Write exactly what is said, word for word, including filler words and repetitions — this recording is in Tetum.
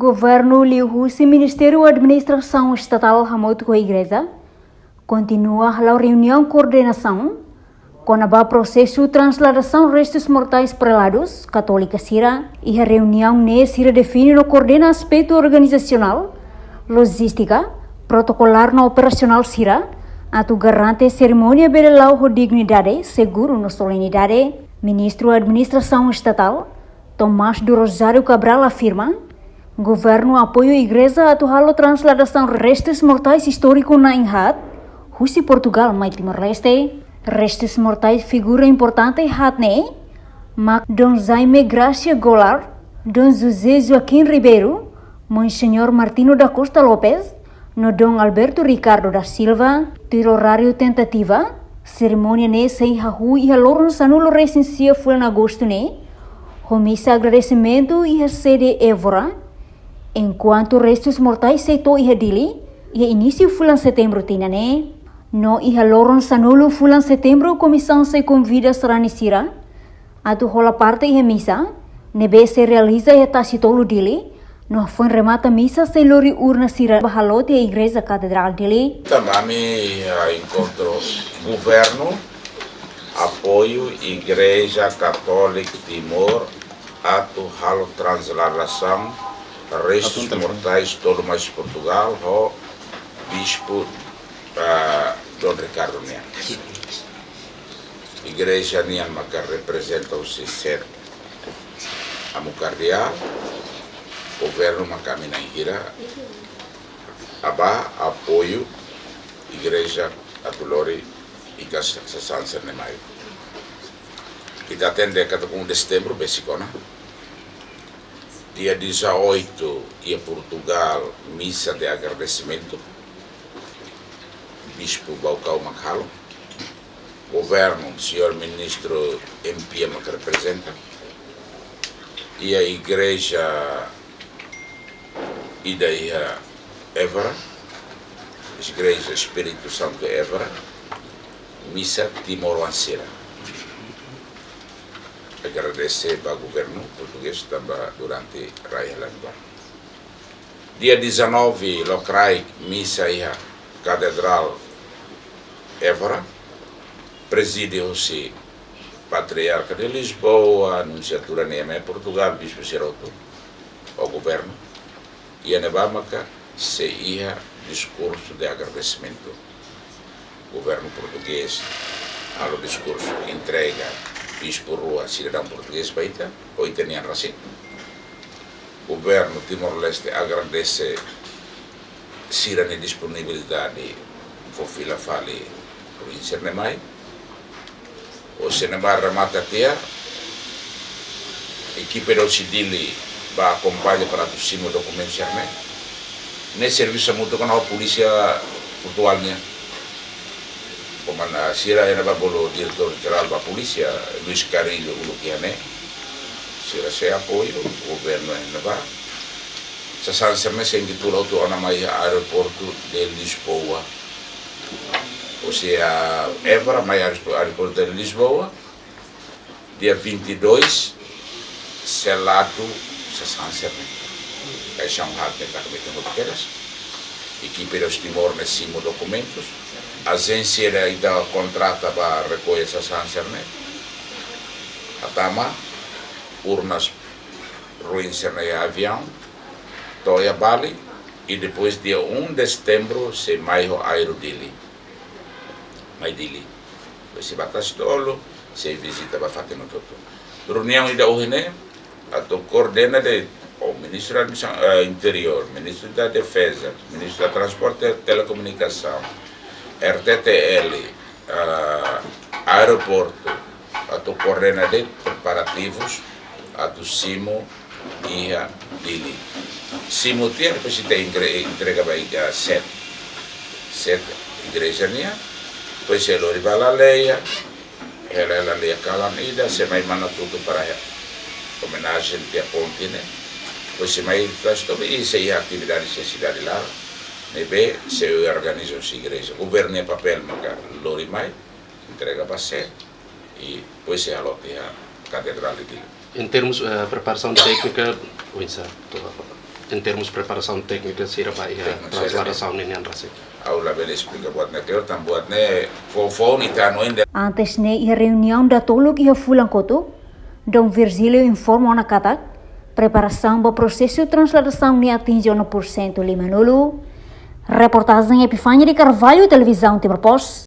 Governu liuhusi Ministériu Administrasaun Estatál hamutuk ho Igreja kontinua hala'o reuniaun koordenasaun kona-ba prosesu trasladasaun restus mortais preladus katólika sira. Iha reuniaun ne'e sira define no koordena aspetu organizasionál, lojístika, protokolár no operasionál sira, atu garante serimónia bele la'o ho dignidade, seguru no solenidade. Ministru Administrasaun Estatál, Tomás do Rosário Cabral afirma, governu apoiu Igreja atu halo trasladasaun restus mortais istóriku na'in haat husi Portugal mai Timor-Leste. Restus mortais figura importante haat ne'e mak Dom Jaime Gracia Goulart, Dom José Joaquim Ribeiro, Monseñór Martinho da Costa Lopes, no Dom Alberto Ricardo da Silva. Tuir oráriu tentativa, serimónia ne'e sei hahú iha loron sanulu-resin-sia fulan Agostu ne'e, ho misa agradesimentu iha sede Évora, enkuantu restus mortais sei to'o iha Dili iha inísiu fulan Setembru tinan ne'e. No iha loron sanulu fulan Setembru, komisaun sei konvida sarani sira atu hola parte iha misa ne'ebé sei realiza iha Tasi Tolu, Dili, no hafoin remata misa sei lori urna sira ba halote iha Igreja Katedrál Dili. Tanba ami iha enkontru, governu apoiu Igreja Katólika Timor atu halo trasladasaun restus mortais tolu mai husi Portugal ho Bispu, ah, Dom Ricardo nian. Igreja nian maka reprezenta husi sete amu kardeál, governu maka ami na'in hira, aba apoiu Igreja atu lori iha sasán sira-ne'e mai. Ita atende katak um de Setembru, besik ona. Dia dezoito, iha Portugal, misa de agradesimentu. Bispu Baucau mak halo. Governu, señór ministru M P mak reprezenta. Iha igreja ida iha Évora, Igreja Espírito Santo Évora, misa timoroan sira. Agradese ba governu portugés tanba durante rai hela ne'ebá. Dia dezanove, lokraik, misa iha Katedrál Évora, prezide husi Patriarka de Lisboa, Nunsiatura nian mai Portugal, bispu sira hotu, ho governu. Iha ne'ebá maka sei iha diskursu de agradesimentu. Governu portugés halo diskursu, entrega bispu rua sidadaun portugés ba ita, ho ita-nian rasik. Governu Timor-Leste agradese sira-nia disponibilidade fó fila fali ruin sira-ne'e mai. Hosi ne'ebá remata tiha, ekipa ida hosi Dili bá akompaña para atu simu dokumentu sira-ne'e. Ne'e servisu hamutuk ona ho polísia Portugal nian. Komandu sira iha ne'ebá, bolu diretór jerál ba polísia, Luís Carrilho, uluk iha ne'e. Sira sei apoiu governu iha ne'ebá. Sasán sira-ne'e sei intitula hotu ona mai aeroportu de Lisboa. Ou seja, Évora mai aeropo-, aeroportu de Lisboa, dia vinte e dois, sei ladu sasán sira-ne'e. Kaixaun haat ne'e ita komete hotu kedas. Ekipa ida hosi Timor ne'e simu dokumentus. Ajénsia ida ita kontrata ba rekolla sasán sira-ne'e hatama urnas ruin sira-ne'e iha aviaun, to'o iha Bali, i depois dia um de Setembru sei mai ho aéreu Dili. Mai Dili. Depois sei bá Tasi Tolu, sei vizita ba fatin hotu-hotu. Reuniaun ida ohin ne'e, atu koordena de'it ho Ministru da Administra-, eh, Interiór, Ministru da Defeza, Ministru da Transporte e Telekomunikasaun, R T T L, ah, aeroportu, atu koordena de'it preparativus atu simu iha Dili. Simu tiha, depois ita entre-, entrega ba iha sede. Sede igreja nian, depois sei lori ba Laleia, hela Laleia kalan ida, sei mai Manatutu para iha omenajen tiha ponte ne'e. Depois sei mai Tasi Tolu i sei iha atividade iha sidade laran. Ne'ebé sei organiza husi igreja. Governu nia papél maka lori mai, entrega ba sede, i depois sei halo tiha Katedrál de Dili. Em termos, eh, preparasaun téknika, oinsá, to'o agora? En termus preparasaun téknika sira ba iha Téknika sira transladasaun ninian rasik. Ha'u labele esplika buat ne'e kleur, tanba buat ne'e foufoun ita hanoin de'it. Antes ne'e iha reuniaun datoluk iha fulan kotuk, Dom Virgílio informa ona katak preparasaun ba prosesu transladasaun ne'e atinje ona pursentu limanulu. Reportajen Epifania de Carvalho, Televizaun Timor Post.